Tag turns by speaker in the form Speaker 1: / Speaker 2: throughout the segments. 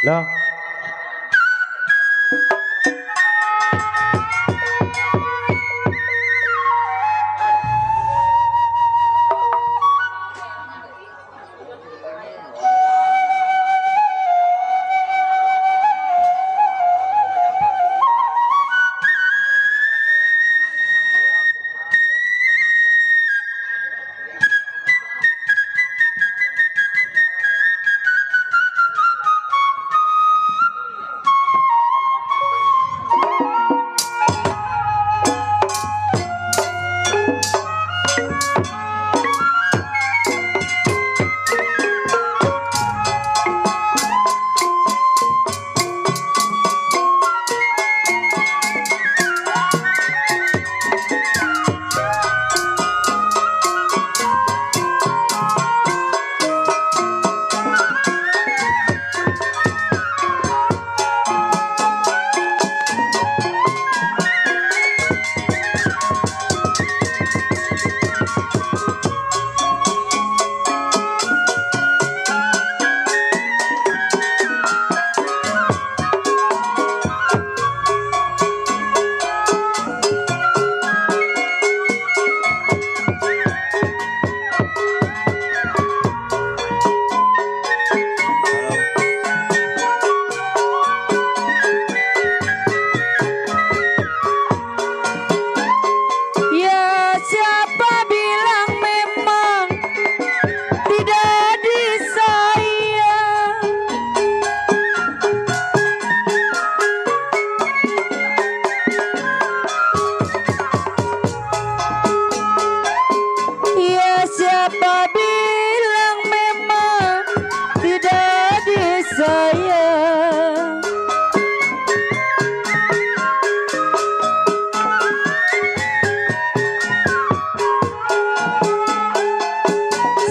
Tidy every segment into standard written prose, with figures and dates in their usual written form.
Speaker 1: Lah,
Speaker 2: Ya siapa bilang memang tidak disayang. Ya siapa bilang memang tidak disayang.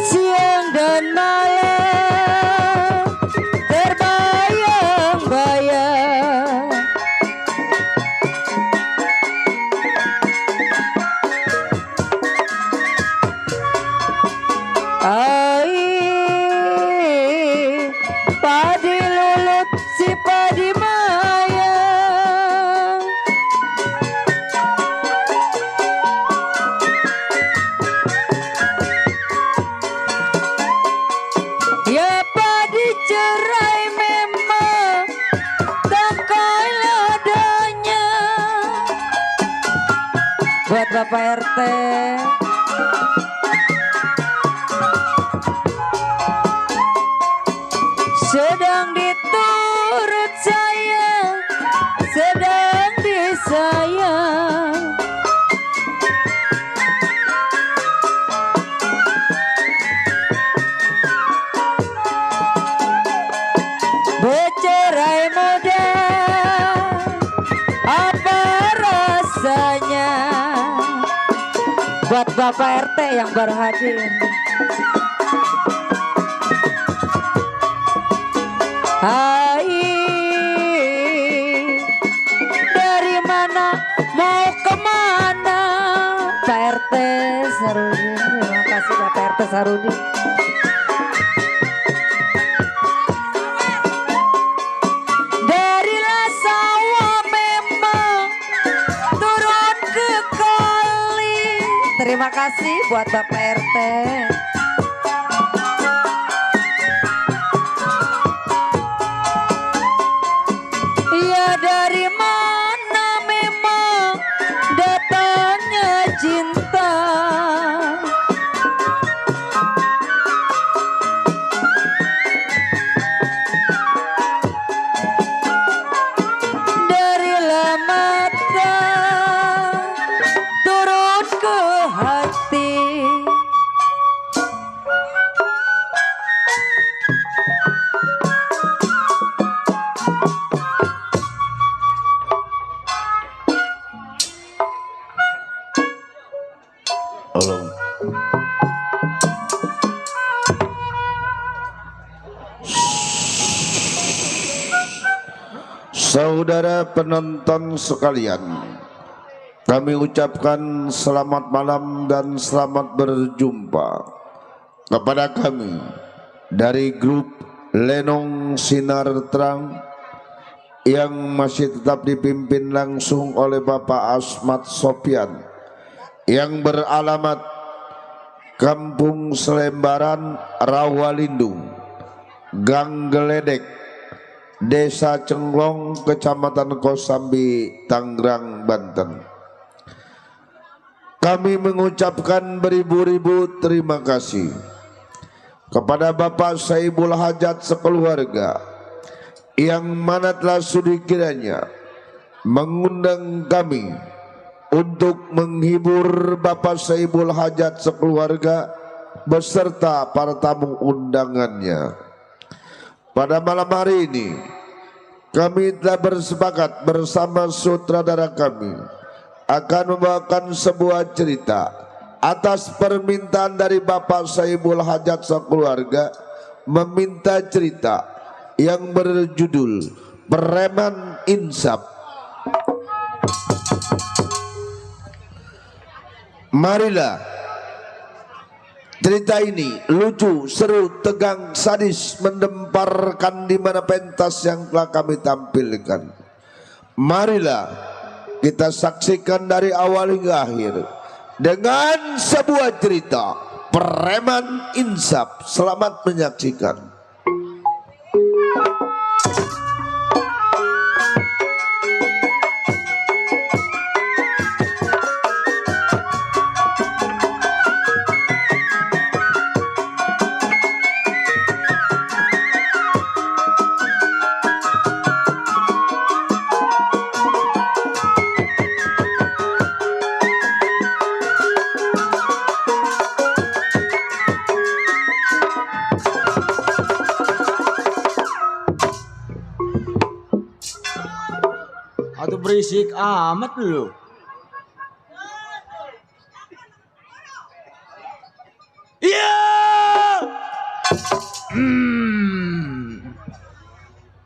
Speaker 2: Siang dan malam terbayang-bayang. Ai padi lulut si padi mayang. Ya padi cerai memang tangkai ladanya. Buat Bapak RT. Sedang diturut sayang, sedang disayang. Bercerai muda, apa rasanya? Buat Bapak RT yang baru hadir. Hai, dari mana mau kemana? Pak RT Sarudin, terima kasih Bapak RT Sarudin. Dari sawah memang turun ke kali. Terima kasih buat Bapak RT. Ya dari mana memang datangnya cinta. Dari mata turun ke hati.
Speaker 1: tolong. Saudara penonton sekalian, kami ucapkan selamat malam dan selamat berjumpa kepada kami dari grup Lenong Sinar Terang yang masih tetap dipimpin langsung oleh Bapak Asmat Sopyan yang beralamat Kampung Selembaran Rawalindung, Gang Geledek, Desa Cenglong, Kecamatan Kosambi, Tangerang, Banten. Kami mengucapkan beribu-ribu terima kasih kepada Bapak Saibul Hajat sekeluarga yang mana telah sudi kiranya mengundang kami untuk menghibur Bapak Saibul Hajat sekeluarga beserta para tamu undangannya. Pada malam hari ini kami telah bersepakat bersama sutradara kami akan membawakan sebuah cerita atas permintaan dari Bapak Saibul Hajat sekeluarga, meminta cerita yang berjudul Preman Insap. Marilah cerita ini lucu, seru, tegang, sadis, mendemparkan di mana pentas yang telah kami tampilkan. Marilah kita saksikan dari awal hingga akhir dengan sebuah cerita Preman Insap. Selamat menyaksikan.
Speaker 3: Atau berisik amat lu. Iya.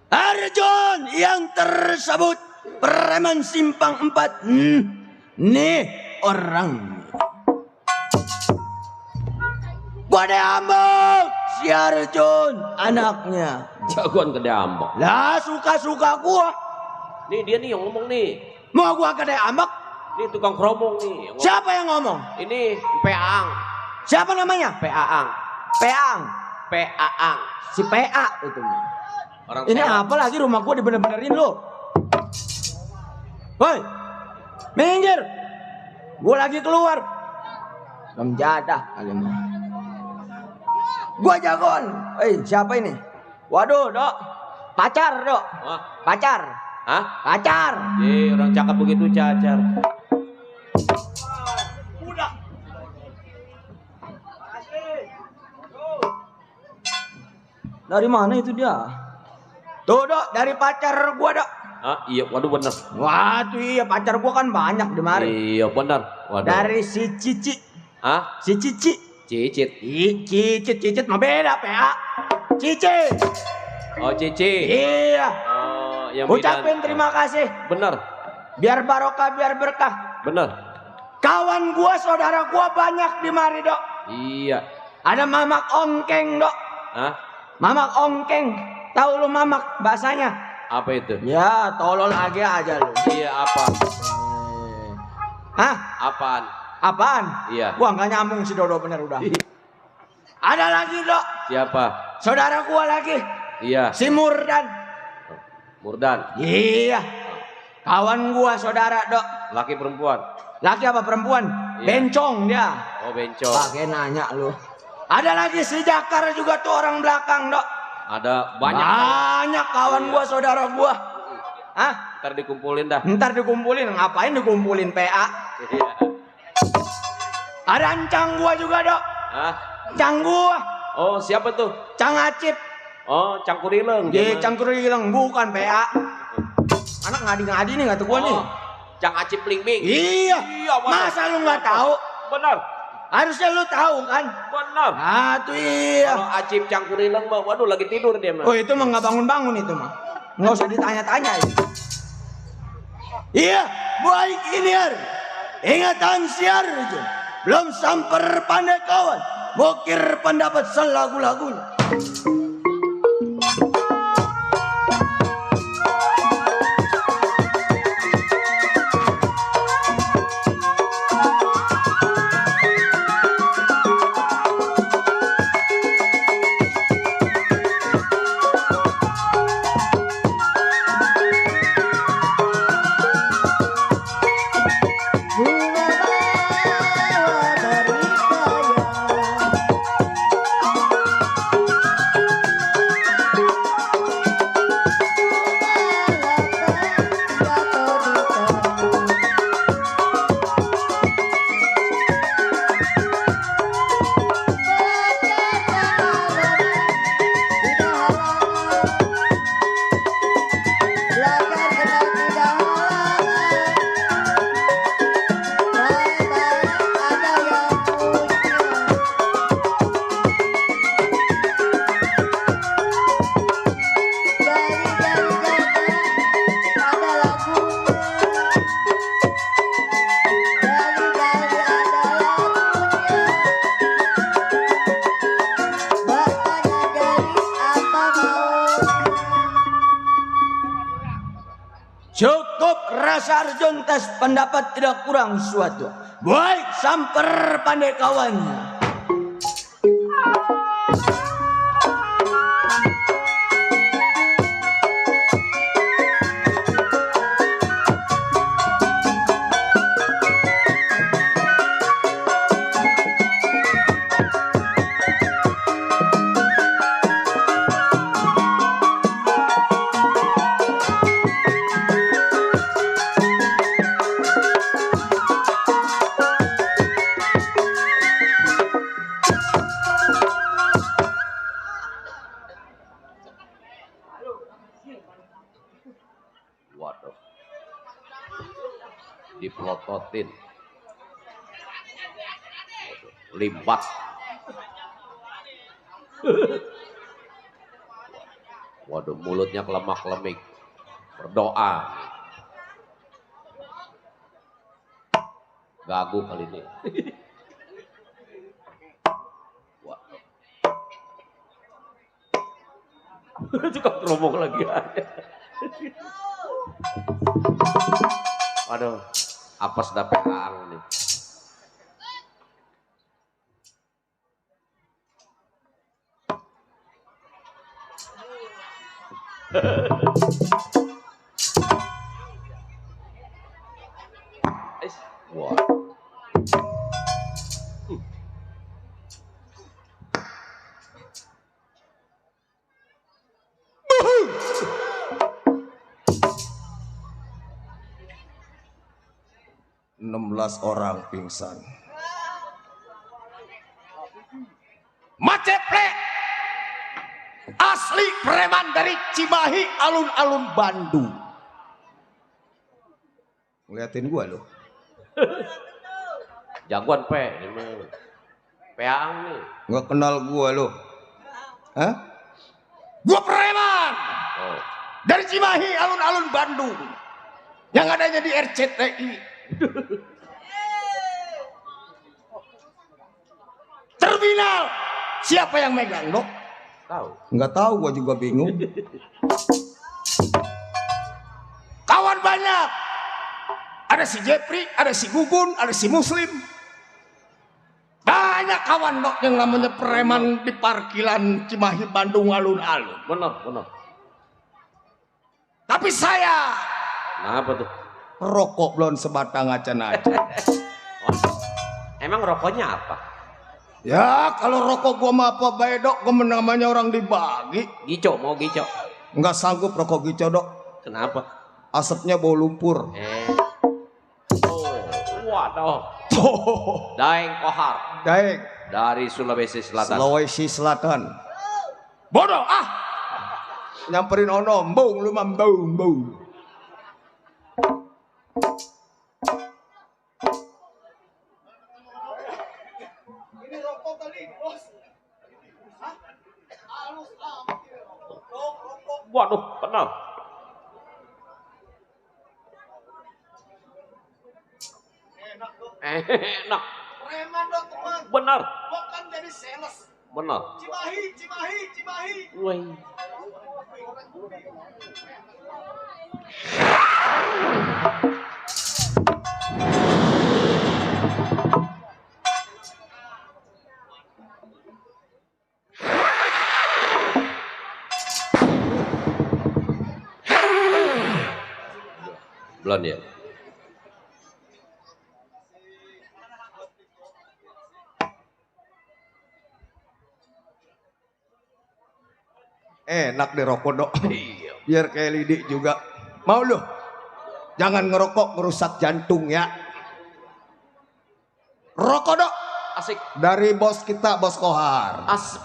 Speaker 3: Arjun yang tersebut preman simpang 4. Nih orang. Gua diambek si Arjun anaknya.
Speaker 4: Jagoan gede ambek.
Speaker 3: Lah suka-suka gua.
Speaker 4: Nih dia nih yang ngomong nih.
Speaker 3: Mau gua gede ambek?
Speaker 4: Nih tukang keromong nih.
Speaker 3: Siapa yang ngomong?
Speaker 4: Ini Peang.
Speaker 3: Siapa namanya?
Speaker 4: Peang.
Speaker 3: Peang.
Speaker 4: Peang.
Speaker 3: Si PA itu.
Speaker 4: Orang
Speaker 3: Ini
Speaker 4: sewa.
Speaker 3: apa lagi rumah gua dibener-benerin lu? Woi, minggir. Gua lagi keluar. Bang jadah kalian. Gua jagoan. Siapa ini? Waduh, Dok. Pacar, Dok.
Speaker 4: Wah.
Speaker 3: Pacar.
Speaker 4: Hah?
Speaker 3: Pacar.
Speaker 4: Orang cakep begitu cacar.
Speaker 3: Dari mana itu dia? Tuh, Dok, dari pacar gua, Dok.
Speaker 4: Ah, iya, waduh bener.
Speaker 3: Waduh, iya pacar gua kan banyak di mari.
Speaker 4: Iya bener. Waduh.
Speaker 3: Dari si Cici.
Speaker 4: Hah?
Speaker 3: Si Cici.
Speaker 4: Cicit.
Speaker 3: Cicit mah beda, PA. Cici.
Speaker 4: Oh, Cici.
Speaker 3: Iya.
Speaker 4: Oh, yang
Speaker 3: Ucapin
Speaker 4: bidan.
Speaker 3: terima kasih.
Speaker 4: Bener.
Speaker 3: Biar barokah, biar berkah.
Speaker 4: Bener.
Speaker 3: Kawan gua, saudara gua banyak di mari, Dok.
Speaker 4: Iya.
Speaker 3: Ada Mamak Ongkeng, Dok.
Speaker 4: Hah?
Speaker 3: Mamak Ongkeng. Tahu lu Mamak bahasanya?
Speaker 4: Apa itu?
Speaker 3: Ya, tolol aja lu.
Speaker 4: Iya, apa?
Speaker 3: Hah?
Speaker 4: Apaan?
Speaker 3: Apaan?
Speaker 4: Iya.
Speaker 3: Gua nggak nyambung si Dodo bener udah. Ada lagi, Dok.
Speaker 4: Siapa?
Speaker 3: Saudara gua lagi.
Speaker 4: Iya.
Speaker 3: Si Murdan.
Speaker 4: Murdan.
Speaker 3: Iya. Kawan gua saudara, Dok.
Speaker 4: Laki perempuan.
Speaker 3: Laki apa perempuan?
Speaker 4: Iya.
Speaker 3: Bencong dia.
Speaker 4: Oh, bencong.
Speaker 3: Pakai nanya lu. Ada lagi si Jakar juga tuh orang belakang, Dok.
Speaker 4: Ada banyak.
Speaker 3: Banyak kawan
Speaker 4: Iya.
Speaker 3: gua, saudara gua. Hah?
Speaker 4: Ntar dikumpulin dah.
Speaker 3: Ntar dikumpulin, ngapain dikumpulin PA?
Speaker 4: Iya.
Speaker 3: Ada ancang gua juga, Dok.
Speaker 4: Hah?
Speaker 3: Cang gua,
Speaker 4: Oh, siapa tuh?
Speaker 3: Cang Acip.
Speaker 4: Oh, Cangkurileng.
Speaker 3: Di Cangkurileng, bukan PA. Anak ngadi-ngadi nih kata gua nih.
Speaker 4: Oh, Cang Acip Lingbing.
Speaker 3: Iya.
Speaker 4: Iya, bener.
Speaker 3: Masa lu nggak tahu?
Speaker 4: Benar.
Speaker 3: Harusnya lu tahu kan?
Speaker 4: Benar.
Speaker 3: Ah, tuh iya.
Speaker 4: Kalau Acip Cangkurileng mah, waduh lagi tidur dia mah.
Speaker 3: Oh, itu mah nggak bangun-bangun itu mah. Nggak usah ditanya-tanya itu. Iya, baik ini hari. Ingatan siar aja. Belum samper pandai kawan. Bokir pendapat selagu-lagunya. rasa arjontas pendapat tidak kurang suatu. Baik, samper pandai kawannya.
Speaker 4: Waduh. Dipelototin. Waduh. Limbat. Waduh, mulutnya kelemak-lemik. Berdoa. Gagu kali ini. Waduh. Juga teromong lagi aja. Waduh, apes dah peang nih. Wah.
Speaker 1: Orang pingsan.
Speaker 5: Maceple asli preman dari Cimahi, alun-alun Bandung.
Speaker 1: Ngeliatin gua loh.
Speaker 4: Jagoan peang nih.
Speaker 1: Nggak kenal gua loh. Hah?
Speaker 5: Gua preman
Speaker 4: Oh.
Speaker 5: dari Cimahi, alun-alun Bandung, yang adanya di RCTI. Terminal siapa yang megang, Dok?
Speaker 4: Tahu.
Speaker 1: Nggak tahu, gua juga bingung.
Speaker 5: Kawan banyak. Ada si Jepri, ada si Gugun, ada si Muslim. Banyak kawan, Dok, yang namanya preman di parkiran Cimahi, Bandung, alun-alun.
Speaker 4: Benar.
Speaker 5: Tapi saya
Speaker 4: Kenapa tuh?
Speaker 1: Rokok belum sebatang acan-acan.
Speaker 4: Emang rokoknya apa?
Speaker 1: Ya kalau rokok gua mah apa bae Dok, gua namanya orang dibagi.
Speaker 4: Gico, mau gico.
Speaker 1: Nggak sanggup rokok gico Dok.
Speaker 4: Kenapa?
Speaker 1: Asapnya bau lumpur.
Speaker 4: Waduh. Daeng Kohar
Speaker 1: Daeng,
Speaker 4: dari Sulawesi Selatan.
Speaker 1: Sulawesi Selatan.
Speaker 5: bodoh
Speaker 1: Nyamperin ono, mbung lu mah mbung.
Speaker 4: Waduh, benar. Enak.
Speaker 5: preman, Dok, teman.
Speaker 4: Benar.
Speaker 5: Bukan jadi sales.
Speaker 4: Benar.
Speaker 5: Cimahi.
Speaker 4: Woi. Belum ya?
Speaker 1: Enak deh rokok Dok. Biar kayak lidik juga. Mau lu? Jangan ngerokok merusak jantung ya. Rokok Dok.
Speaker 4: Asik.
Speaker 1: Dari bos kita, Bos Kohar.
Speaker 4: Asik.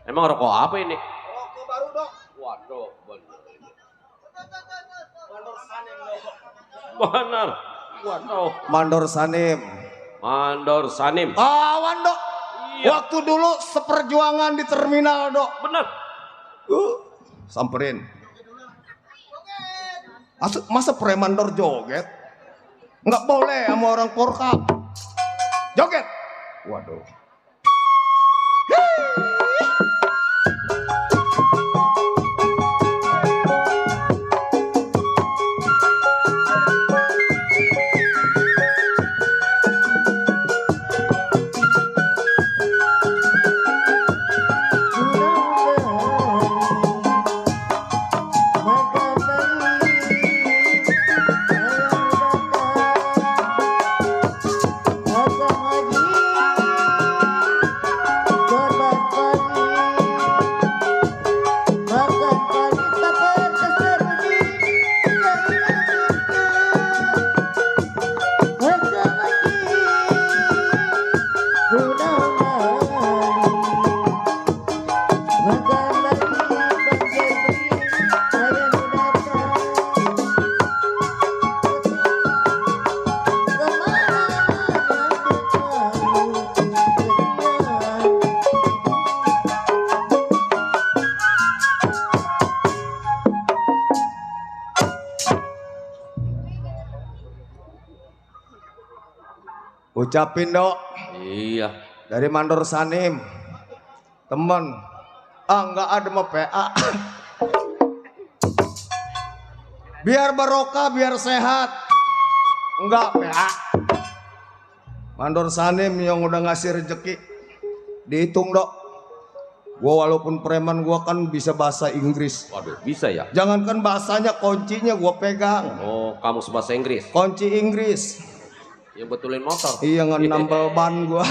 Speaker 4: Emang rokok apa ini?
Speaker 5: Rokok baru, Dok.
Speaker 4: Waduh, benar.
Speaker 5: Mandor Sanem, Dok.
Speaker 4: Benar. Waduh.
Speaker 1: Mandor Sanim.
Speaker 4: Mandor Sanim.
Speaker 1: Kawan Dok.
Speaker 4: Iya.
Speaker 1: Waktu dulu seperjuangan di terminal Dok.
Speaker 4: Benar.
Speaker 1: Samperin. Masa premandor joget? Nggak boleh sama orang porkap. Joget. Waduh.
Speaker 5: Ucapin dok
Speaker 4: Iya.
Speaker 5: dari Mandor Sanim. Temen. Enggak ada mau PA. Biar barokah, biar sehat. Enggak PA. Mandor Sanim yang udah ngasih rezeki. Dihitung dok. Gua walaupun preman gua kan bisa bahasa Inggris.
Speaker 4: Waduh, bisa ya?
Speaker 5: Jangankan bahasanya, kuncinya gua pegang.
Speaker 4: Oh, kamu bahasa Inggris.
Speaker 5: Kunci Inggris.
Speaker 4: Yang betulin motor.
Speaker 5: Iya ngenambel ban gua.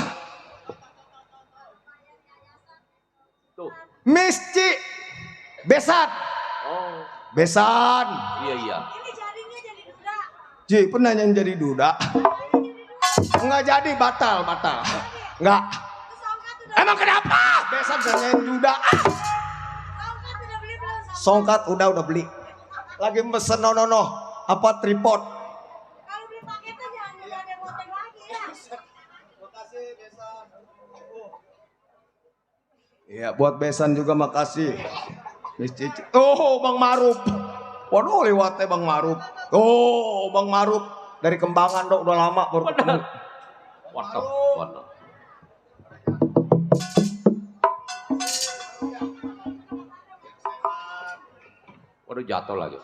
Speaker 4: Tuh.
Speaker 5: Misci. Besan.
Speaker 4: Oh,
Speaker 5: Besan.
Speaker 4: iya.
Speaker 5: Ji, pernah yang jadi duda? Enggak jadi, batal. Enggak.
Speaker 3: Emang kenapa?
Speaker 5: Besan nanyain duda. Songkat udah beli. Lagi pesen no. Apa tripod?
Speaker 2: Kalau beli paketnya jangan ada boteng lagi ya.
Speaker 5: Makasih Besan. Iya, buat Besan juga makasih. Miss Cici. Oh, Bang Maruf. Waduh, lewatnya Bang Maruf. Oh, Bang Maruf dari Kembangan dok, udah lama baru ketemu.
Speaker 4: Waduh. Waduh, jatuh lagi.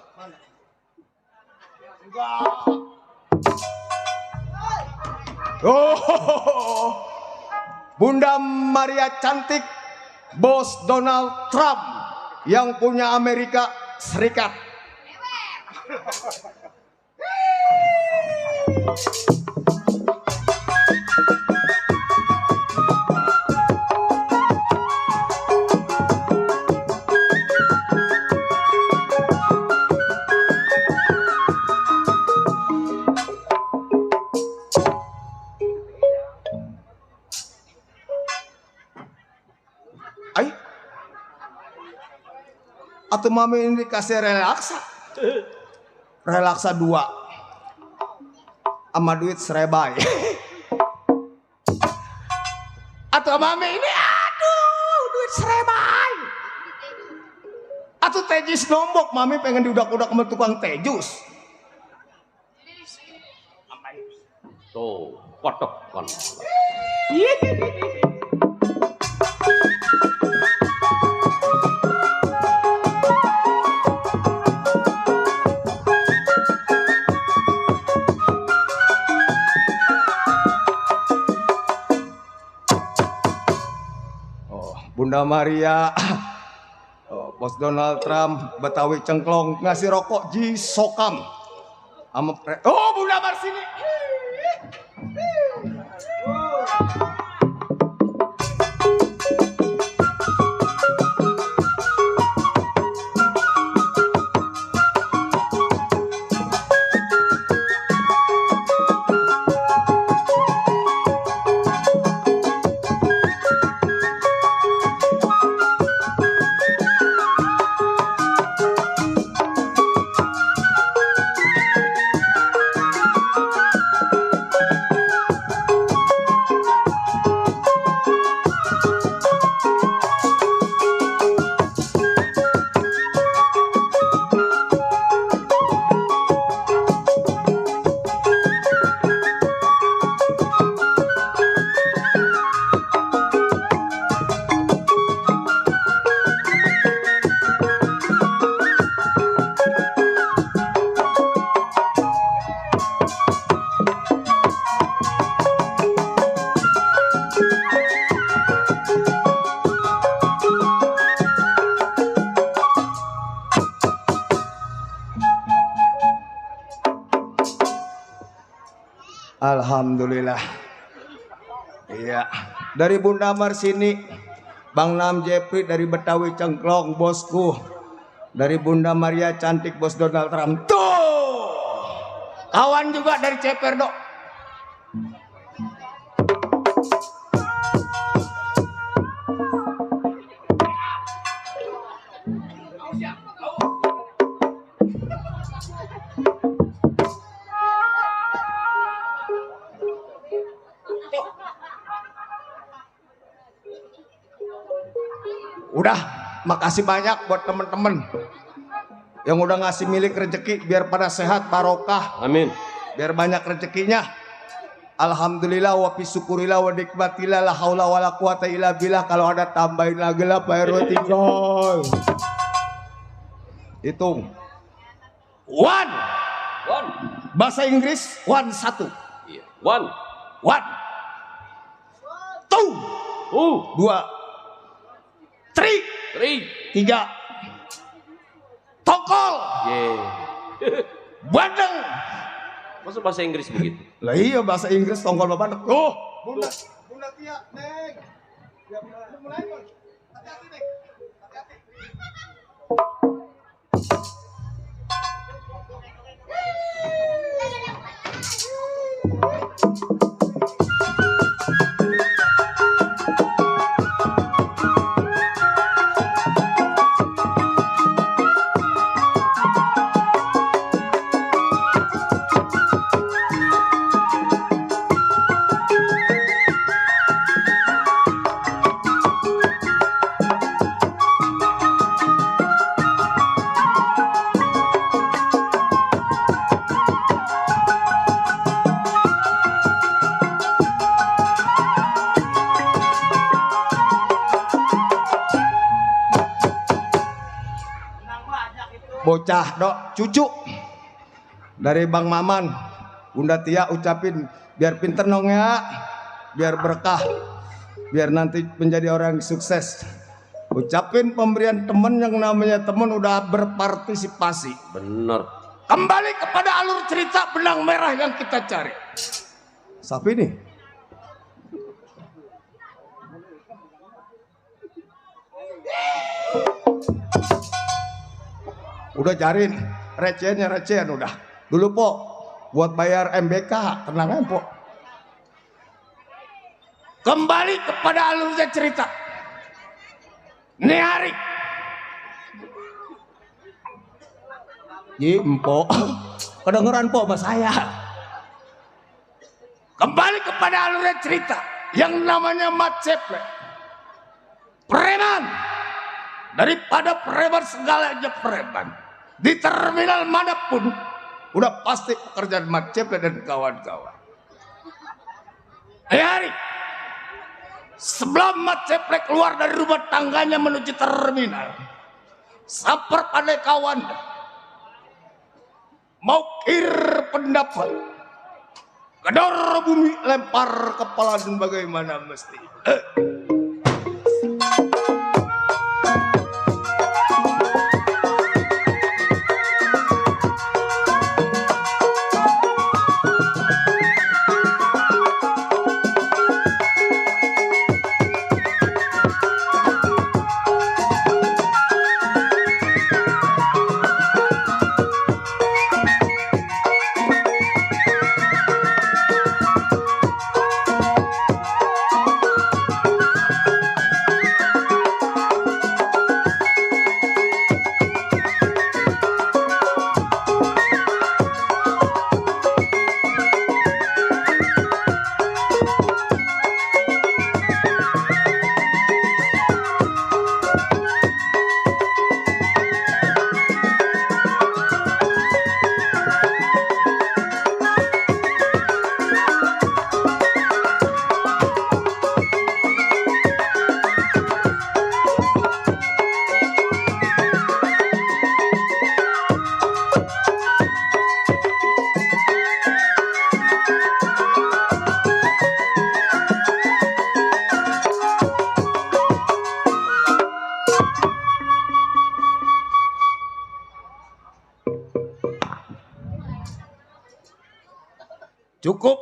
Speaker 5: Oh, Bunda Maria cantik, Bos Donald Trump yang punya Amerika Serikat. Ay, atau mami ini dikasih relaksa 2 sama duit serebay. Atau mami ini aduh duit serebay. Atau tejus nombok, mami pengen diudak-udak sama tukang tejus.
Speaker 4: Tuh, kotok kan.
Speaker 5: Bunda Maria, Bos Donald Trump, Betawi Cengklong ngasih rokok Ji Sokam. Oh, Bunda Marsini. Alhamdulillah. Iya. Dari Bunda Marsini, Bang Nam Jepri dari Betawi Cengklong, bosku. Dari Bunda Maria cantik, Bos Donald Trump. Tuh. Kawan juga dari Ceperdo. Udah, makasih banyak buat temen-temen yang udah ngasih milik rezeki biar pada sehat barokah.
Speaker 4: Amin.
Speaker 5: Biar banyak rezekinya. Alhamdulillah wa bisyukurillah wa nikmatillah la haula wala quwata illa billah. Kalau ada tambahin lagi lah Pak RW 3. Hitung. One.
Speaker 4: One.
Speaker 5: Bahasa Inggris one 1.
Speaker 4: Iya. One.
Speaker 5: One. Two. 2. 3.
Speaker 4: Three.
Speaker 5: 3. Tokol.
Speaker 4: Yeah.
Speaker 5: Bandeng.
Speaker 4: Masa bahasa Inggris begitu?
Speaker 5: Lah iya bahasa Inggris tongkol bandeng. Oh, Bunda Tia, Neng. Ya mulai, Bang. Hati-hati, Neng. Hati-hati. Bocah dok cucu dari Bang Maman, Bunda Tia ucapin biar pinter nong ya, biar berkah, biar nanti menjadi orang yang sukses. Ucapin pemberian temen yang namanya temen udah berpartisipasi.
Speaker 4: Bener.
Speaker 5: Kembali kepada alur cerita benang merah yang kita cari. Sapi nih. Udah cariin recehan udah. Dulu po buat bayar MBK, tenang aja po. Kembali kepada alurnya cerita. Nih hari. Empo. Kedengeran po sama saya. Kembali kepada alurnya cerita yang namanya Mat Ceplek. Preman. Daripada preman segalanya preman. Di terminal manapun udah pasti pekerjaan Mat Ceplek dan kawan-kawan. Hari sebelum Mat Ceplek keluar dari rumah tangganya menuju terminal, samper pada kawan mau kir pendapat, gedor bumi lempar kepala dan bagaimana mesti. Cukup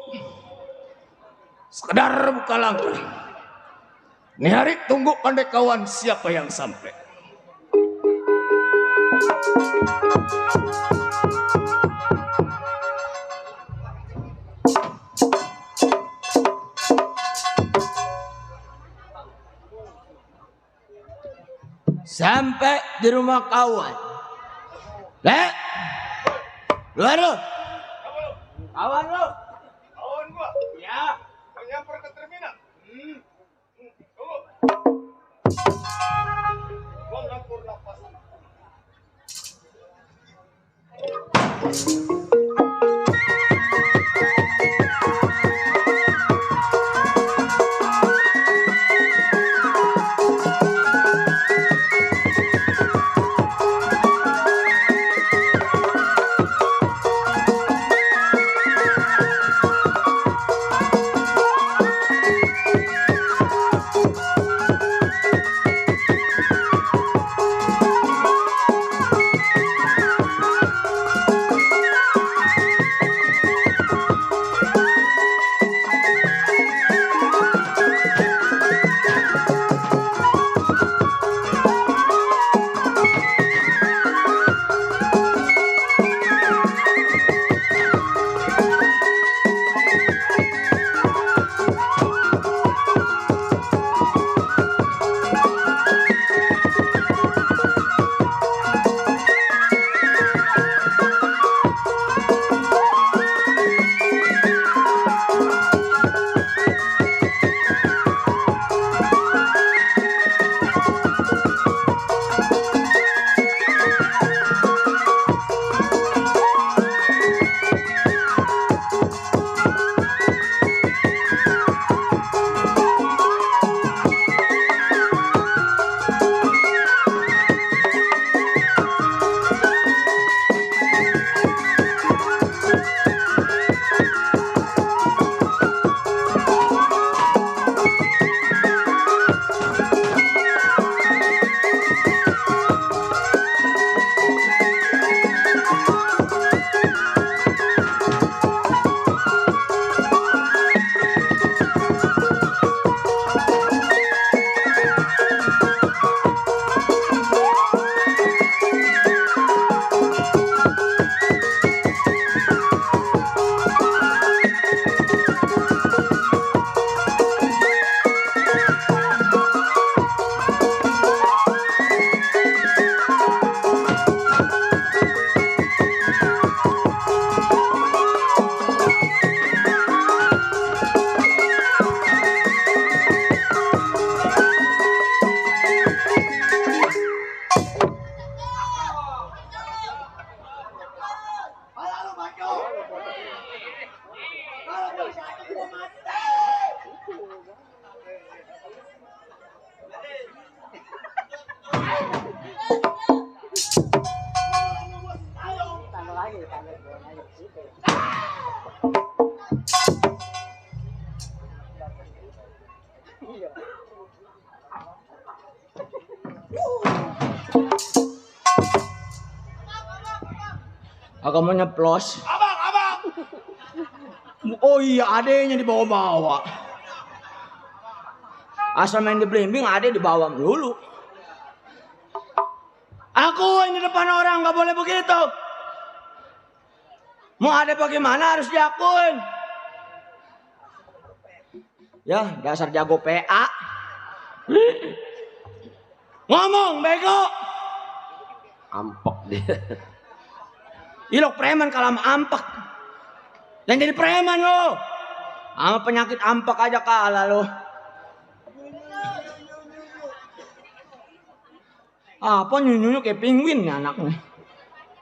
Speaker 5: sekedar buka langkah. Nih hari tunggu pandai kawan siapa yang sampai.
Speaker 3: Sampai di rumah kawan. Lek, luar lu. Kawan lu.
Speaker 5: Kawan gua.
Speaker 3: Ya.
Speaker 5: Mau nyamper ke terminal. Tunggu. Gua ngatur nafas.
Speaker 3: Agak mau nyeplos. Abang. Oh iya, adenya dibawa-bawa. Asal main di belimbing, ade dibawa melulu. Aku ini depan orang, nggak boleh begitu. Mau ade bagaimana harus diakuin. Ya, dasar jago PA. Ngomong, bego.
Speaker 4: Ampek dia.
Speaker 3: Ilok preman kalau sama ampak. Yang jadi preman lo. Sama penyakit ampak aja kalah lo. Apa nyunyunya kayak penguin nih anaknya.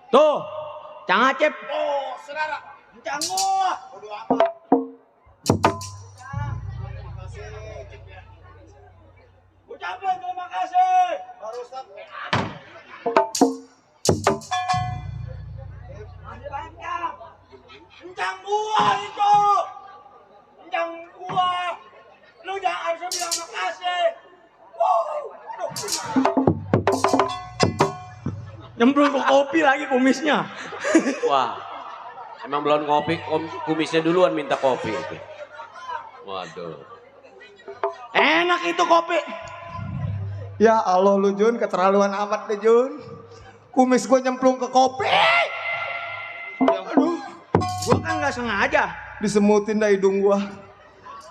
Speaker 3: Tuh, Cang Acep. Oh, saudara. Cang gua. Ucapin terima kasih. Barusan. Masih banyak. Encang gua itu. Encang gua. Lu jangan harus bilang makasih. Aduh. Nyemplung ke kopi lagi kumisnya.
Speaker 4: Wah. Emang belum ngopi, kumisnya duluan minta kopi. Waduh.
Speaker 3: Enak itu kopi.
Speaker 5: Ya Allah lu Jun, keterlaluan amat deh Jun. Kumis gue nyemplung ke kopi.
Speaker 3: Aduh, gua kan nggak sengaja.
Speaker 5: Disemutin dah hidung gua.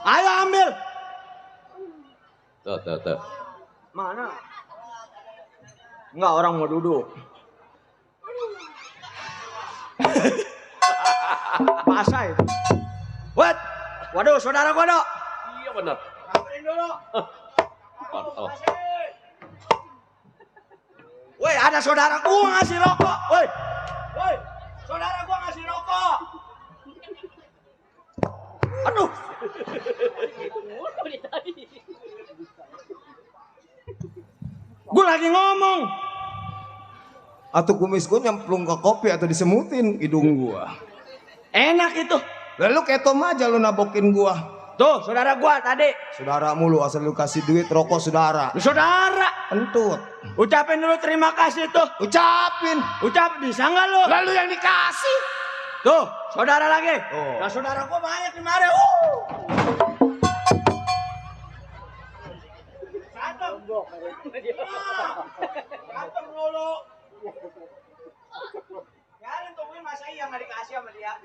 Speaker 3: Ayo ambil.
Speaker 4: Tuh.
Speaker 3: Mana? Enggak, orang mau duduk. Basah itu. Waduh, saudara gua dok.
Speaker 4: Iya benar.
Speaker 3: Ambilin dulu.
Speaker 4: Oh.
Speaker 3: Woi, ada saudara gua ngasih rokok. Woi, saudara gua ngasih rokok. Aduh. Gua lagi ngomong.
Speaker 5: Atau kumis gue nyemplung ke kopi atau disemutin hidung gua.
Speaker 3: Enak itu.
Speaker 5: Lalu ketom aja lu nabokin gua.
Speaker 3: Tuh, saudara gua tadi.
Speaker 5: Saudara mulu asal lu kasih duit rokok saudara.
Speaker 3: Saudara.
Speaker 5: Entut.
Speaker 3: Ucapin dulu terima kasih tuh.
Speaker 5: Ucapin.
Speaker 3: Ucap bisa nggak lu?
Speaker 5: Lalu yang dikasih.
Speaker 3: Tuh, saudara lagi.
Speaker 5: Oh.
Speaker 3: Nah, saudara gua banyak di mari. Berantem dulu. Biarin tungguin masa iya nggak dikasih sama dia.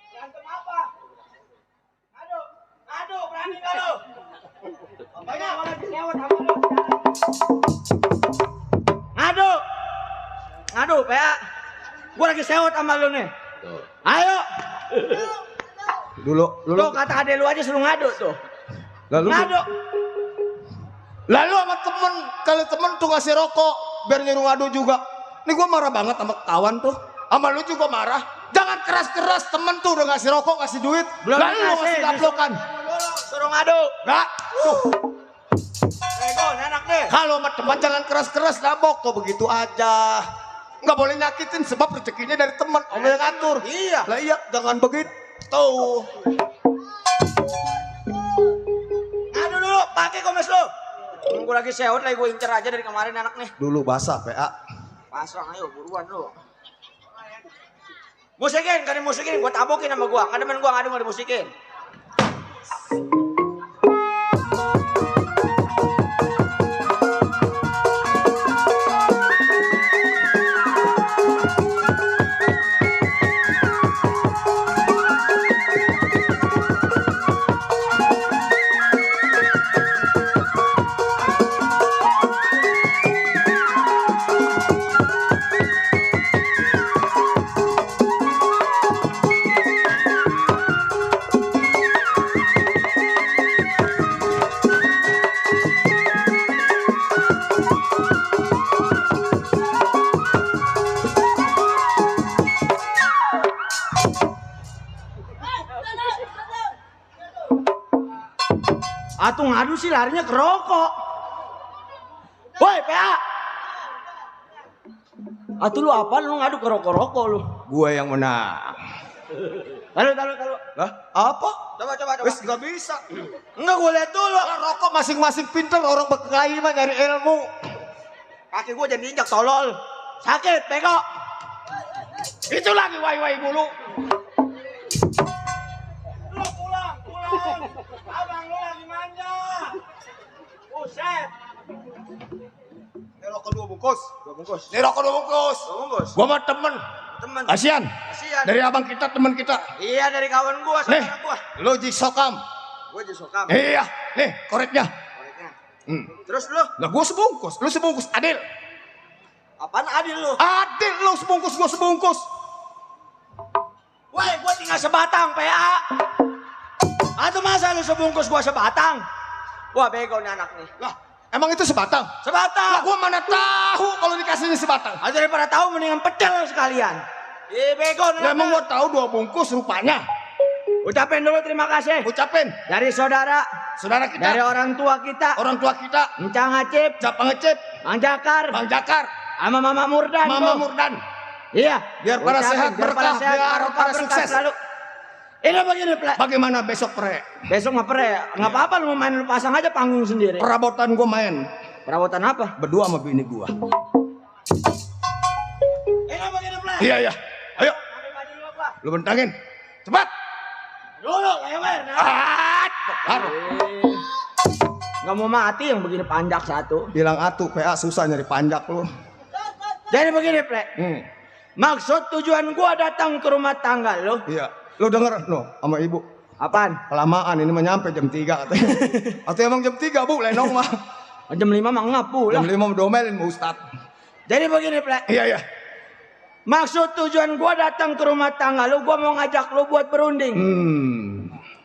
Speaker 3: Berantem apa? Aduh, berani nggak lu? Banyak malah disewot sama lu. Ngadu, PA. Gua lagi sewot sama lu nih.
Speaker 4: Tuh.
Speaker 3: Ayo.
Speaker 5: Dulu.
Speaker 3: Tuh kata adek lu aja suruh ngadu tuh.
Speaker 5: Lalu
Speaker 3: Ngadu.
Speaker 5: Lalu sama temen, kalau temen tuh ngasih rokok, biar nyuruh ngadu juga. Nih gue marah banget sama kawan tuh. Sama lu juga marah. Jangan keras-keras, temen tuh udah ngasih rokok, ngasih duit.
Speaker 3: Belum
Speaker 5: Lalu lu ngasih gaplokan.
Speaker 3: Suruh ngadu.
Speaker 5: Nggak, tuh.
Speaker 3: Ego, enak deh.
Speaker 5: Kalau sama teman jangan keras-keras, nabok tuh begitu aja. Nggak boleh nyakitin sebab rezekinya dari teman. Allah yang ngatur.
Speaker 3: Iya.
Speaker 5: Lah iya, jangan begitu.
Speaker 3: Ngadu dulu, pakai komes lu. Gue lagi sewot lagi gue incer aja dari kemarin anak nih.
Speaker 5: Dulu basah, PA.
Speaker 3: Pasrang ayo buruan lu. Musikin, kan musikin, gue tabokin sama gue. Nggak demen gue ngadu nggak dimusikin. Atuh ngadu sih larinya ke rokok. Woi, PA. Atuh lu apa lu ngadu ke rokok-rokok lu?
Speaker 5: Gua yang menang.
Speaker 3: Taruh.
Speaker 5: Lah, apa?
Speaker 3: Coba.
Speaker 5: Wes nggak bisa.
Speaker 3: Enggak, gue lihat dulu.
Speaker 5: Lah, rokok masing-masing pinter, orang berkelahi mah nyari ilmu.
Speaker 3: Kaki gue jadi injak tolol. Sakit, bego.
Speaker 5: Itu lagi wai-wai mulu.
Speaker 3: Lu pulang. Abang lu lagi manja. Buset.
Speaker 5: Ini rokok 2 bungkus. Ini rokok 2 bungkus. Gua mah temen. Kasian. Dari abang kita, teman kita.
Speaker 3: Iya, dari kawan gua,
Speaker 5: Nih,
Speaker 3: saudara gua.
Speaker 5: lu jisokam.
Speaker 3: Gua Jusokam.
Speaker 5: Iya, nih koreknya.
Speaker 3: Terus lu,
Speaker 5: Lah gua sebungkus, lu sebungkus. Adil.
Speaker 3: apaan adil lu?
Speaker 5: Adil lu sebungkus, gua sebungkus.
Speaker 3: Woi, gua tinggal sebatang, PA. Atau masa lu sebungkus gua sebatang? Wah, bego nih anak nih.
Speaker 5: Lah, emang itu sebatang? Lah
Speaker 3: Sebatang.
Speaker 5: gua mana tahu kalau dikasihnya sebatang.
Speaker 3: Atau daripada tahu mendingan pecel sekalian. Bego nih.
Speaker 5: Lah emang gua tahu 2 bungkus rupanya.
Speaker 3: Ucapin dulu terima kasih.
Speaker 5: Ucapin
Speaker 3: Dari saudara,
Speaker 5: saudara kita,
Speaker 3: dari orang tua kita,
Speaker 5: orang tua kita,
Speaker 3: Encang Acip,
Speaker 5: Cap Ngecip,
Speaker 3: Mang Jakar,
Speaker 5: Bang Jakar,
Speaker 3: sama Mama Murdan.
Speaker 5: Mama
Speaker 3: tuh.
Speaker 5: Murdan.
Speaker 3: Iya.
Speaker 5: Biar pada
Speaker 3: Ucapin,
Speaker 5: sehat,
Speaker 3: biar pada
Speaker 5: berkah,
Speaker 3: sehat,
Speaker 5: biar
Speaker 3: barokah,
Speaker 5: pada
Speaker 3: berkah
Speaker 5: sukses.
Speaker 3: selalu. Ini begini, Plek.
Speaker 5: Bagaimana besok pre?
Speaker 3: Besok nggak pere, nggak apa-apa lu mau main, lu pasang aja panggung sendiri.
Speaker 5: Perabotan gua main
Speaker 3: Perabotan apa?
Speaker 5: berdua sama bini gua.
Speaker 3: Ini begini, Plek.
Speaker 5: Iya iya. Ayo,
Speaker 3: Pakai baju lu, Plek.
Speaker 5: lu bentangin. Cepat.
Speaker 3: Dulu, lewer.
Speaker 5: Baru.
Speaker 3: Nggak mau mati yang begini panjak satu.
Speaker 5: Bilang atuh PA susah nyari panjak lu.
Speaker 3: Jadi begini, Plek. Maksud tujuan gua datang ke rumah tangga lu.
Speaker 5: Iya. Lu denger lo sama ibu.
Speaker 3: Apaan?
Speaker 5: Kelamaan ini mah nyampe jam 3 katanya. Atau emang jam 3 Bu lenong mah.
Speaker 3: Jam 5 mah ngapu lah.
Speaker 5: Jam 5 domelin Bu Ustad.
Speaker 3: Jadi begini, Plek.
Speaker 5: Iya iya.
Speaker 3: Maksud tujuan gua datang ke rumah tangga lu, gua mau ngajak lu buat berunding.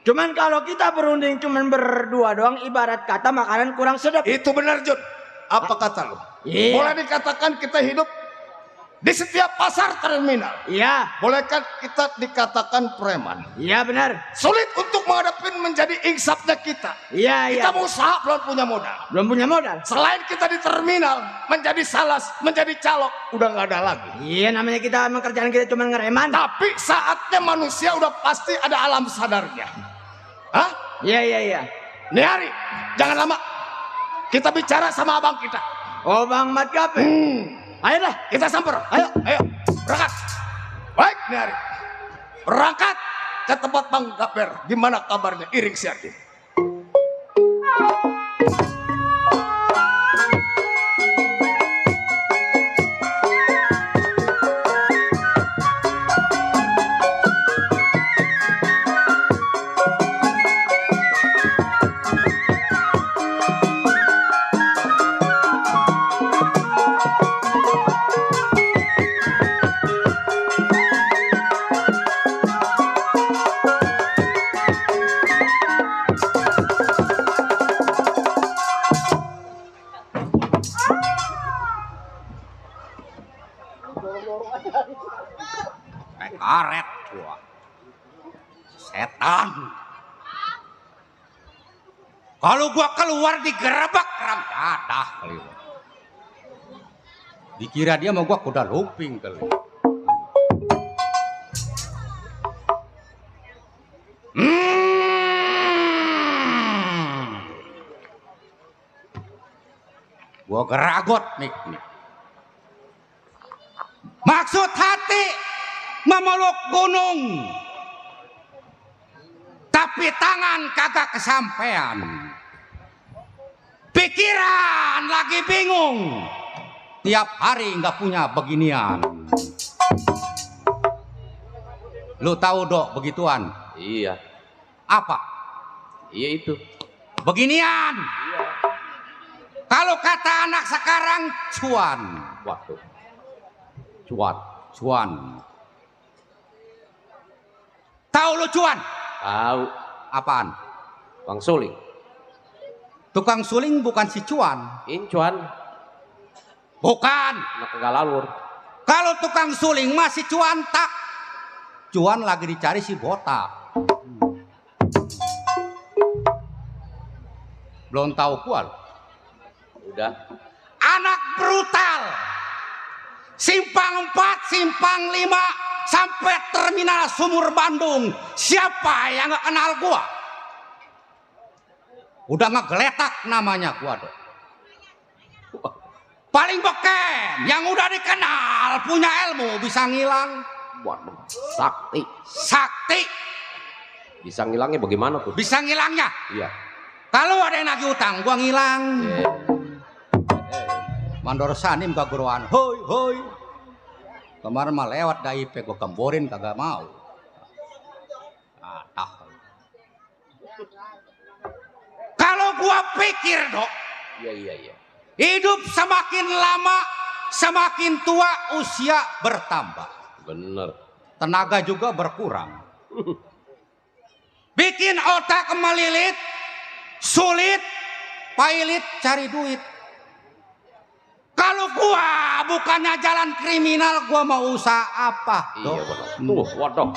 Speaker 3: Cuman kalau kita berunding cuman berdua doang, ibarat kata makanan kurang sedap.
Speaker 5: Itu benar Jun. Apa kata lu?
Speaker 3: Iya.
Speaker 5: Boleh dikatakan kita hidup di setiap pasar terminal.
Speaker 3: Iya,
Speaker 5: Bolehkah kita dikatakan preman?
Speaker 3: iya benar.
Speaker 5: Sulit untuk menghadapi menjadi insafnya kita.
Speaker 3: Iya, iya.
Speaker 5: Kita mau usaha belum punya modal.
Speaker 3: Belum punya modal.
Speaker 5: Selain kita di terminal menjadi salas, menjadi calok, udah nggak ada lagi.
Speaker 3: Iya, namanya kita emang kerjaan kita cuma ngereman.
Speaker 5: Tapi saatnya manusia udah pasti ada alam sadarnya. Hah?
Speaker 3: Iya, iya, iya.
Speaker 5: Nih hari, jangan lama. Kita bicara sama abang kita.
Speaker 3: Oh, Bang Mat Gape.
Speaker 5: Ayo dah, kita samper. Ayo, berangkat. Baik, nih hari. Berangkat ke tempat Bang Gaper. Gimana kabarnya? Iring siatin.
Speaker 6: Karet gua. Setan. Kalau gua keluar digerebek ram dadah kali. Dikira dia mau gua kuda lumping kali. Gua geragot nih. Maksud hati memeluk gunung, tapi tangan kagak kesampean. Pikiran lagi bingung, tiap hari nggak punya beginian. Lu tahu Dok begituan?
Speaker 4: Iya.
Speaker 6: Apa?
Speaker 4: Iya itu.
Speaker 6: Beginian. Kalau kata anak sekarang cuan.
Speaker 4: Waduh.
Speaker 6: Cuan. Tahu lu cuan?
Speaker 4: Tahu.
Speaker 6: Apaan?
Speaker 4: Bang Suling.
Speaker 6: Tukang suling bukan si cuan.
Speaker 4: Incuan.
Speaker 6: Bukan.
Speaker 4: Anak galalur.
Speaker 6: Kalau tukang suling masih cuan tak. Cuan lagi dicari si botak. Belum tahu kual.
Speaker 4: Udah.
Speaker 6: Anak brutal. Simpang 4, simpang 5 sampai terminal Sumur Bandung. Siapa yang nggak kenal gua? Udah ngegeletak namanya gua Dok. Paling beken yang udah dikenal punya ilmu bisa ngilang.
Speaker 4: Waduh, sakti.
Speaker 6: Sakti.
Speaker 4: Bisa ngilangnya bagaimana tuh?
Speaker 6: Bisa ngilangnya.
Speaker 4: Iya.
Speaker 6: Kalau ada yang nagih utang, gua ngilang.
Speaker 4: Eh,
Speaker 6: Mandor sanim kaguruan. Hoi hoi. Kemarin mah lewat da IP gua kemborin kagak mau. Kalau gua pikir, Dok,
Speaker 4: iya.
Speaker 6: hidup semakin lama semakin tua usia bertambah.
Speaker 4: Bener.
Speaker 6: Tenaga juga berkurang. Bikin otak melilit, sulit, pailit cari duit. Kalau gua bukannya jalan kriminal, gua mau usaha apa?
Speaker 4: Iya benar. Tuh, waduh.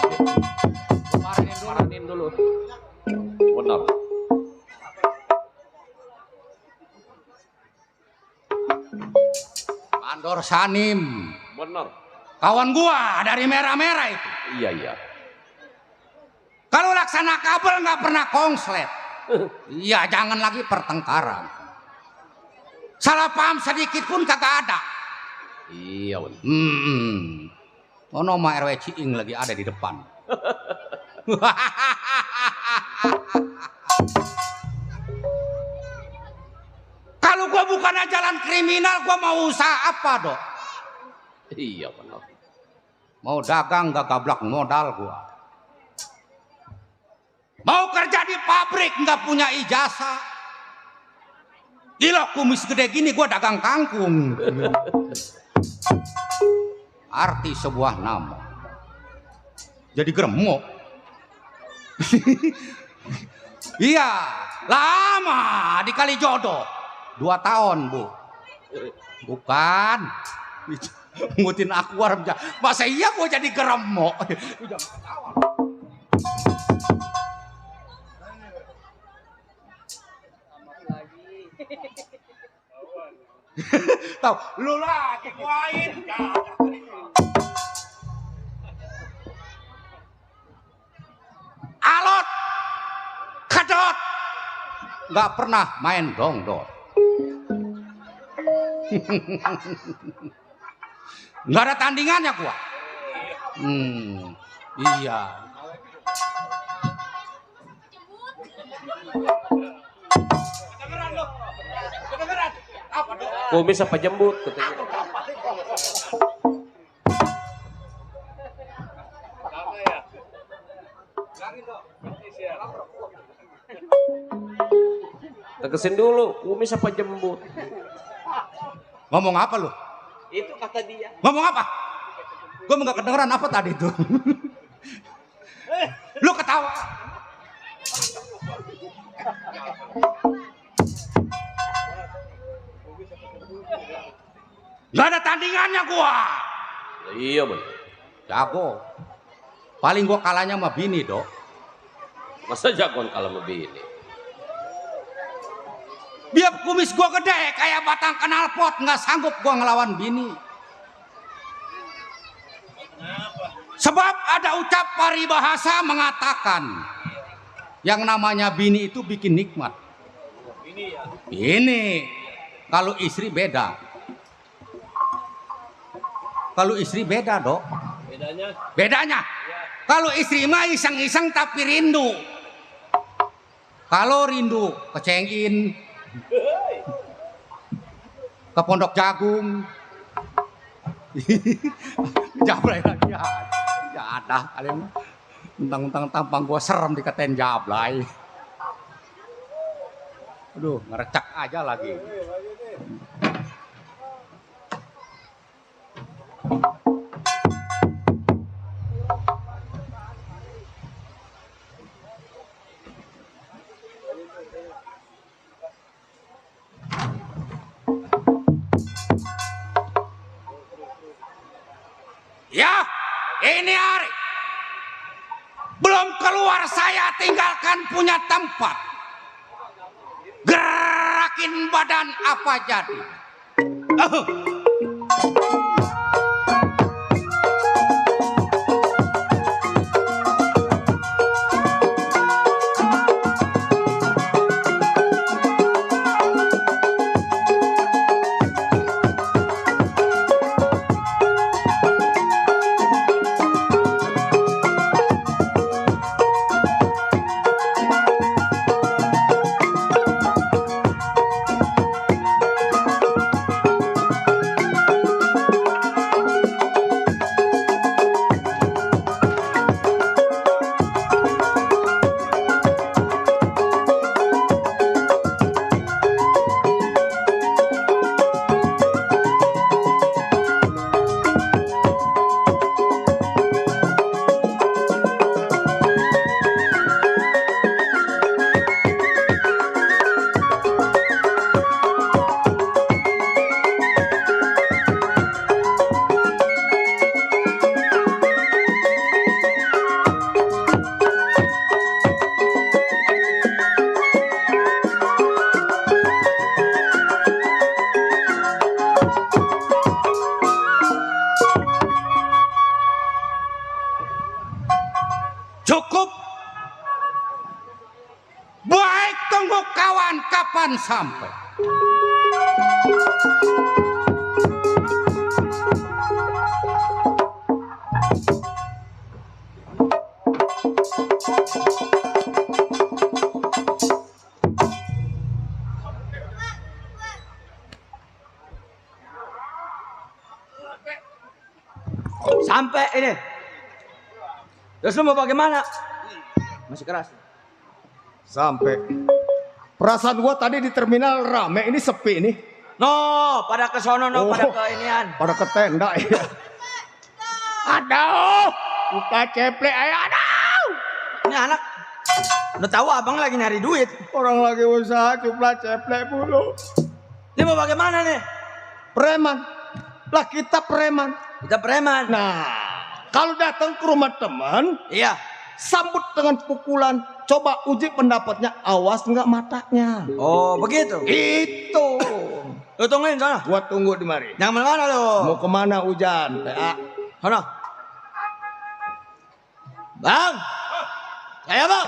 Speaker 4: Marahin dulu. Benar.
Speaker 6: Mandor Sanim.
Speaker 4: Benar.
Speaker 6: Kawan gua dari merah-merah itu.
Speaker 4: Iya.
Speaker 6: Kalau laksana kabel nggak pernah konslet. Iya, jangan lagi pertengkaran. Salah paham sedikit pun kagak ada.
Speaker 4: Iya benar.
Speaker 6: Ono mah RW Ciing lagi ada di depan. Kalau gua bukannya jalan kriminal, gua mau usaha apa, Dok?
Speaker 4: Iya benar.
Speaker 6: Mau dagang gak gablak modal gua. Mau kerja di pabrik nggak punya ijazah. Gila kumis gede gini gua dagang kangkung. Arti sebuah nama. Jadi gremok. Iya, lama di Kalijodo. 2 tahun, Bu. Bukan. Ngutin akuarium. Masa iya gua jadi gremok? Tahu, lu lagi kuain. Alot, kedot, nggak pernah main dongdol. Nggak ada tandingannya gua. Iya.
Speaker 4: Kumis apa jembut katanya. Tegesin dulu, kumis apa jembut?
Speaker 6: Ngomong apa lu?
Speaker 4: Itu kata dia.
Speaker 6: Ngomong apa? Gua nggak kedengeran apa tadi tuh. Lu ketawa. Gak ada tandingannya gua.
Speaker 4: Iya benar.
Speaker 6: Jago. Paling gua kalahnya sama bini, Dok.
Speaker 4: Masa jagoan kalau lebih ini?
Speaker 6: Biar kumis gua gede kayak batang knalpot, nggak sanggup gua ngelawan bini. Sebab ada ucap paribahasa mengatakan yang namanya bini itu bikin nikmat. Ini kalau istri beda. Kalau istri beda, Dok. Bedanya? Kalau istri mah iseng-iseng tapi rindu. Kalau rindu kecengin ke Pondok Jagung. Jablay lagi ya. Ya ada kalian mentang-mentang tampang gua serem dikatain jablay. Aduh, ngerecak aja lagi. Ya, ini hari belum keluar saya tinggalkan punya tempat. Gerakin badan apa jadi? akan sampai.
Speaker 3: Sampai ini. Terus lu mau bagaimana? Masih keras.
Speaker 5: Sampai. Perasaan gua tadi di terminal rame, ini sepi nih.
Speaker 3: No, pada ke sono no,
Speaker 5: Oh.
Speaker 3: pada ke inian.
Speaker 5: Pada ke tenda ya. Aduh, buka ceplek ayo aduh.
Speaker 3: Ini anak udah tahu abang lagi nyari duit.
Speaker 5: Orang lagi usaha cupla ceplek mulu.
Speaker 3: Ini mau bagaimana nih?
Speaker 5: Preman. Lah kita preman.
Speaker 3: Kita preman.
Speaker 5: Nah, kalau datang ke rumah teman,
Speaker 3: Iya.
Speaker 5: sambut dengan pukulan. Coba uji pendapatnya, awas nggak matanya.
Speaker 3: Oh, begitu.
Speaker 5: Itu.
Speaker 3: Lu tungguin sana.
Speaker 5: Gua tunggu di mari.
Speaker 3: Yang mana lu?
Speaker 5: Mau kemana hujan? PA.
Speaker 3: Sana. Bang. Saya bang.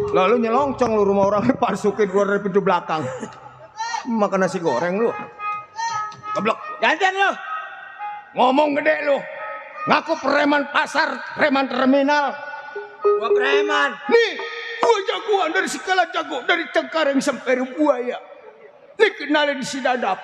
Speaker 5: Lalu nyelongcong lu rumah orang pasukin keluar dari pintu belakang. Makan nasi goreng lu. Goblok.
Speaker 3: Gantian lu.
Speaker 5: Ngomong gede lu. Ngaku preman pasar, preman terminal.
Speaker 3: Gua preman.
Speaker 5: Nih, gua jagoan dari segala jago, dari Cengkareng sampai Buaya. Nih kenalin si Dadap.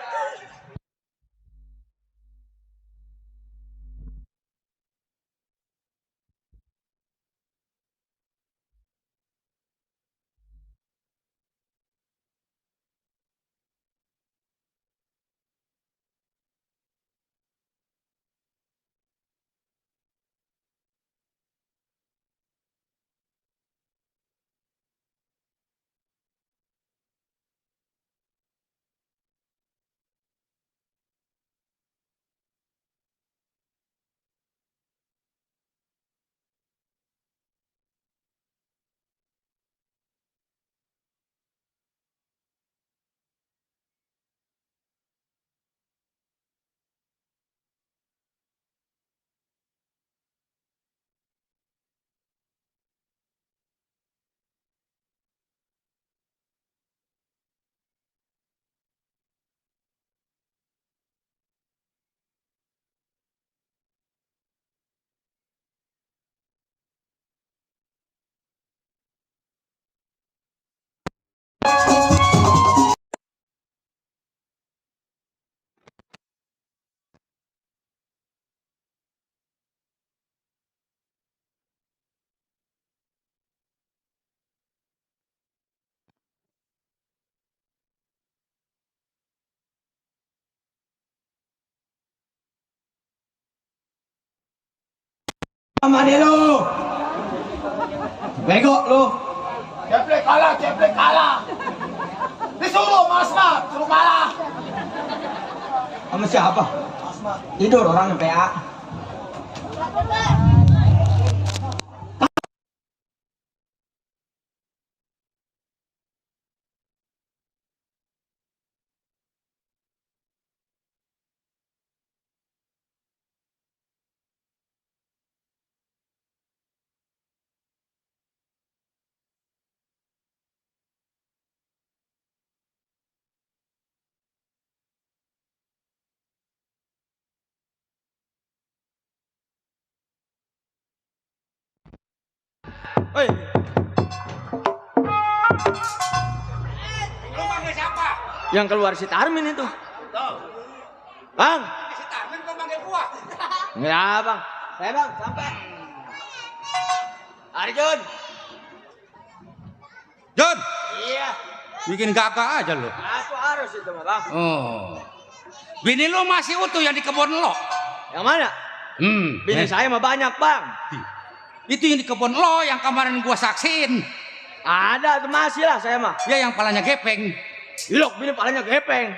Speaker 3: Mani lu. Bego lu.
Speaker 5: Ceplek kalah. Disuruh Mas Mat, suruh kalah.
Speaker 3: Sama siapa? Tidur orang yang PA. Woi,
Speaker 6: Lu panggil siapa?
Speaker 3: yang keluar si Tarmin itu. Bang,
Speaker 6: Si Tarmin kau panggil gua.
Speaker 3: enggak bang. Saya bang, sampai. Arjun.
Speaker 6: Jun,
Speaker 3: Iya,
Speaker 6: bikin gagah aja lu.
Speaker 3: aku harus itu mah bang.
Speaker 6: Oh. Bini lu masih utuh yang di kebun lo.
Speaker 3: Yang mana? Bini saya mah banyak bang.
Speaker 6: Itu yang di kebun lo yang kemarin gua saksiin.
Speaker 3: Ada tuh masih lah saya mah.
Speaker 6: Ya yang palanya gepeng.
Speaker 3: Ilok bini palanya gepeng.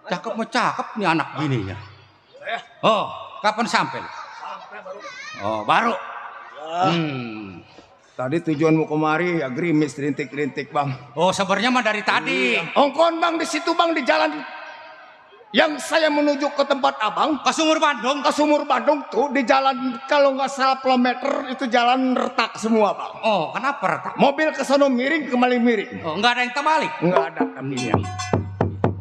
Speaker 6: Cakep mah cakep nih anak bininya. Oh, kapan sampai? Oh, baru.
Speaker 5: Tadi tujuanmu kemari ya gerimis rintik-rintik bang.
Speaker 6: Oh, sebenarnya mah dari tadi.
Speaker 5: Ongkon bang di situ bang di jalan yang saya menuju ke tempat abang.
Speaker 6: Ke Sumur Bandung.
Speaker 5: Ke Sumur Bandung tuh di jalan kalau nggak salah kilometer itu jalan retak semua bang.
Speaker 6: Oh, kenapa retak?
Speaker 5: Mobil ke sono miring kembali miring.
Speaker 6: Oh, nggak ada yang terbalik.
Speaker 5: Nggak ada kaminya.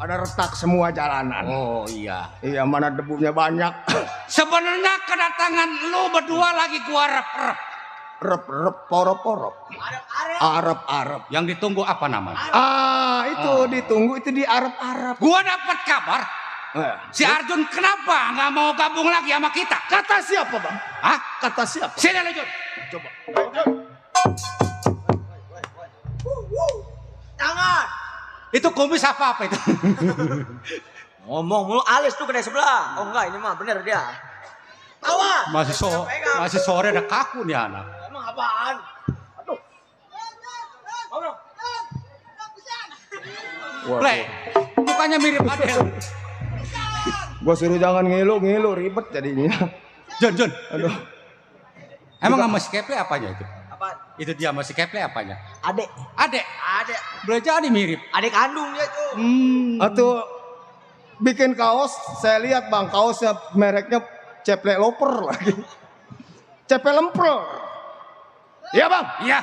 Speaker 5: Ada retak semua jalanan.
Speaker 6: Oh iya.
Speaker 5: Iya mana debunya banyak.
Speaker 6: Sebenarnya kedatangan lu berdua lagi gua rep-rep.
Speaker 5: Rep porop. Arab.
Speaker 6: Yang ditunggu apa namanya?
Speaker 5: Itu ditunggu itu di Arab.
Speaker 6: Gua dapat kabar si Arjun kenapa nggak mau gabung lagi sama kita?
Speaker 5: Kata siapa bang?
Speaker 6: Hah?
Speaker 5: Kata siapa?
Speaker 6: Sini lanjut.
Speaker 5: Coba.
Speaker 3: Tangan.
Speaker 6: Itu kumis apa itu?
Speaker 3: Ngomong mulu alis tuh kedai sebelah. Oh enggak, ini mah bener dia. Awas.
Speaker 6: Masih sore ada kaku nih anak.
Speaker 3: Emang apaan? Aduh.
Speaker 6: Le, mukanya mirip Adel.
Speaker 5: Gua suruh jangan ngilu ribet jadinya.
Speaker 6: Jun.
Speaker 5: Aduh.
Speaker 6: Emang sama si Keple apanya itu?
Speaker 3: Apaan?
Speaker 6: Itu dia sama si Keple apanya?
Speaker 3: Adek.
Speaker 6: Adek. Boleh jadi mirip.
Speaker 3: Adek kandung dia tuh.
Speaker 5: Atau bikin kaos, saya lihat bang kaosnya mereknya Ceplek Loper lagi. Ceplek Lemper. Iya bang.
Speaker 6: Iya.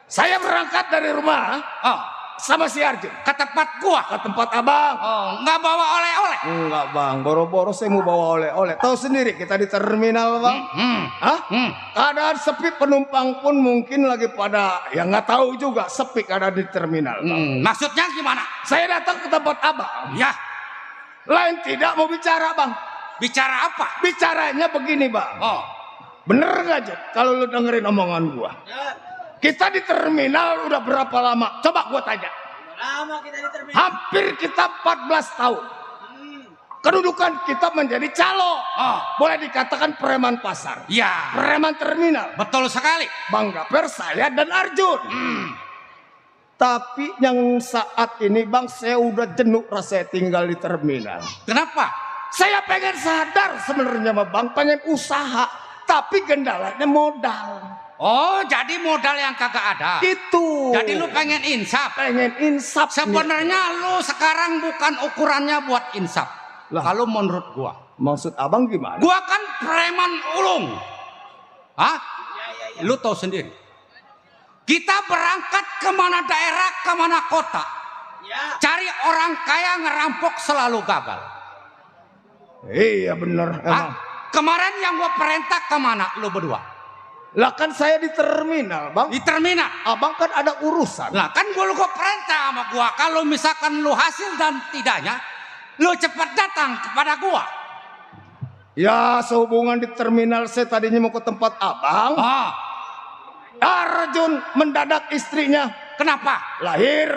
Speaker 5: Saya berangkat dari rumah
Speaker 6: Oh,
Speaker 5: sama si Arjun
Speaker 6: ke tempat gua.
Speaker 5: ke tempat abang.
Speaker 6: Oh, nggak bawa oleh-oleh.
Speaker 5: Enggak bang, boro-boro saya mau bawa oleh-oleh. Tahu sendiri kita di terminal bang. Hah? Keadaan sepi, penumpang pun mungkin lagi pada ya nggak tahu juga sepi keadaan di terminal. Bang.
Speaker 6: Maksudnya gimana?
Speaker 5: Saya datang ke tempat abang.
Speaker 6: Ya,
Speaker 5: Lain tidak mau bicara bang.
Speaker 6: bicara apa?
Speaker 5: Bicaranya begini bang.
Speaker 6: Oh,
Speaker 5: Bener nggak Jod? Kalau lu dengerin omongan gua. Kita di terminal udah berapa lama? Coba gua tanya.
Speaker 3: Lama kita di terminal.
Speaker 5: Hampir kita 14 tahun. Kedudukan kita menjadi calo.
Speaker 6: Oh.
Speaker 5: Boleh dikatakan preman pasar.
Speaker 6: ya,
Speaker 5: Preman terminal.
Speaker 6: betul sekali.
Speaker 5: Bang Gaper, saya dan Arjun. Tapi yang saat ini bang saya udah jenuh rasanya tinggal di terminal.
Speaker 6: Kenapa?
Speaker 5: Saya pengen sadar sebenarnya mah bang, pengen usaha. Tapi kendalanya modal.
Speaker 6: Oh, jadi modal yang kagak ada.
Speaker 5: Itu.
Speaker 6: Jadi lu pengen insaf.
Speaker 5: pengen insaf. nih.
Speaker 6: Sebenarnya lu sekarang bukan ukurannya buat insaf.
Speaker 5: Lah.
Speaker 6: Kalau menurut gua.
Speaker 5: Maksud abang gimana?
Speaker 6: Gua kan preman ulung. Hah? Lu tahu sendiri. Kita berangkat kemana daerah, kemana kota. Cari orang kaya ngerampok selalu gagal.
Speaker 5: Iya bener.
Speaker 6: Hah? Kemarin yang gua perintah kemana lu berdua?
Speaker 5: Lah kan saya di terminal bang.
Speaker 6: Di terminal.
Speaker 5: Abang kan ada urusan.
Speaker 6: Lah kan gua perintah sama gua. Kalau misalkan lu hasil dan tidaknya, lu cepat datang kepada gua.
Speaker 5: Ya sehubungan di terminal saya tadinya mau ke tempat abang.
Speaker 6: Oh,
Speaker 5: Arjun mendadak istrinya
Speaker 6: kenapa?
Speaker 5: lahir.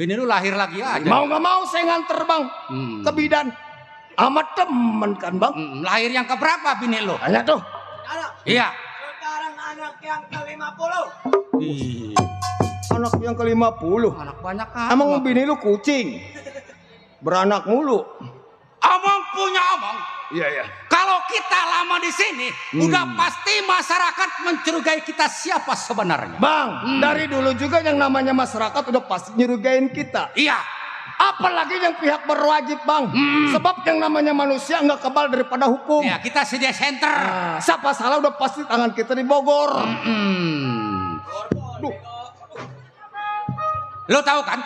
Speaker 6: Ini lu lahir lagi aja.
Speaker 5: Mau nggak mau saya nganter bang ke bidan. Amat temen kan bang.
Speaker 6: Lahir yang keberapa bini lu?
Speaker 5: Tanya tuh.
Speaker 6: Iya.
Speaker 3: Sekarang anak yang ke-50.
Speaker 6: Ih,
Speaker 5: Anak yang ke-50.
Speaker 6: anak banyak kan.
Speaker 5: Emang bini lu kucing. Beranak mulu.
Speaker 6: Omong punya omong.
Speaker 5: Iya iya.
Speaker 6: Kalau kita lama di sini, udah pasti masyarakat mencurigai kita siapa sebenarnya.
Speaker 5: Bang, dari dulu juga yang namanya masyarakat udah pasti nyurigain kita.
Speaker 6: Iya.
Speaker 5: Apalagi yang pihak berwajib bang. Sebab yang namanya manusia nggak kebal daripada hukum.
Speaker 6: Ya, kita sedia center.
Speaker 5: Nah, siapa salah udah pasti tangan kita di Bogor.
Speaker 6: Hmm. Lo tahu kan?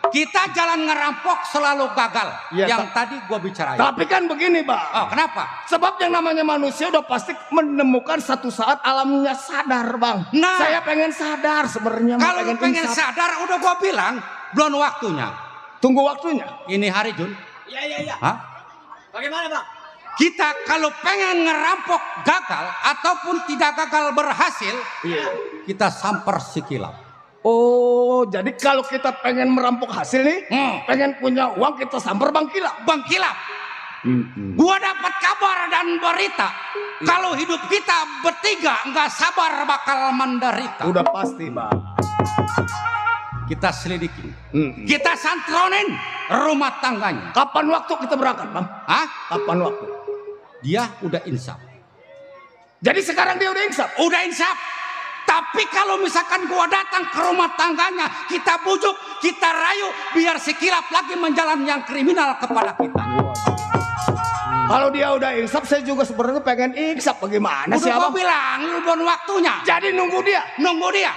Speaker 6: Kita jalan ngerampok selalu gagal.
Speaker 5: Iya,
Speaker 6: Yang tadi gua bicarain.
Speaker 5: Tapi kan begini, Bang.
Speaker 6: Oh, kenapa?
Speaker 5: Sebab yang namanya manusia udah pasti menemukan satu saat alamnya sadar, Bang.
Speaker 6: Nah.
Speaker 5: Saya pengen sadar sebenarnya.
Speaker 6: Kalau lu pengen
Speaker 5: insaf.
Speaker 6: sadar, udah gua bilang belum waktunya.
Speaker 5: Tunggu waktunya.
Speaker 6: Ini hari Jun.
Speaker 3: Iya.
Speaker 6: Hah?
Speaker 3: Bagaimana bang?
Speaker 6: Kita kalau pengen ngerampok gagal ataupun tidak gagal berhasil, kita samper si kilap.
Speaker 5: Oh, jadi kalau kita pengen merampok hasil nih, pengen punya uang kita samper Bang Kilap.
Speaker 6: Bang Kilap, gua dapat kabar dan berita kalau hidup kita bertiga nggak sabar bakal menderita.
Speaker 5: Udah pasti, Bang.
Speaker 6: Kita selidiki, kita santronin rumah tangganya.
Speaker 5: Kapan waktu kita berangkat, Bang?
Speaker 6: Hah?
Speaker 5: Kapan waktu?
Speaker 6: Dia udah insaf.
Speaker 5: Jadi sekarang dia udah insaf.
Speaker 6: Udah insaf. Tapi kalau misalkan gua datang ke rumah tangganya, kita bujuk, kita rayu, biar si Kilap lagi menjalan yang kriminal kepada kita.
Speaker 5: Kalau dia udah insaf, saya juga sebenarnya pengen insaf. Bagaimana
Speaker 6: Udah
Speaker 5: sih,
Speaker 6: gua
Speaker 5: Abang?
Speaker 6: bilang, lu belum waktunya.
Speaker 5: Jadi nunggu dia.
Speaker 6: Nunggu dia.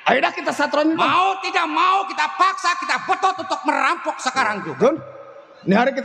Speaker 5: Ayo dah kita satronin, Bang.
Speaker 6: Mau tidak mau kita paksa, kita betot untuk merampok sekarang juga.
Speaker 5: Gun, ini hari kita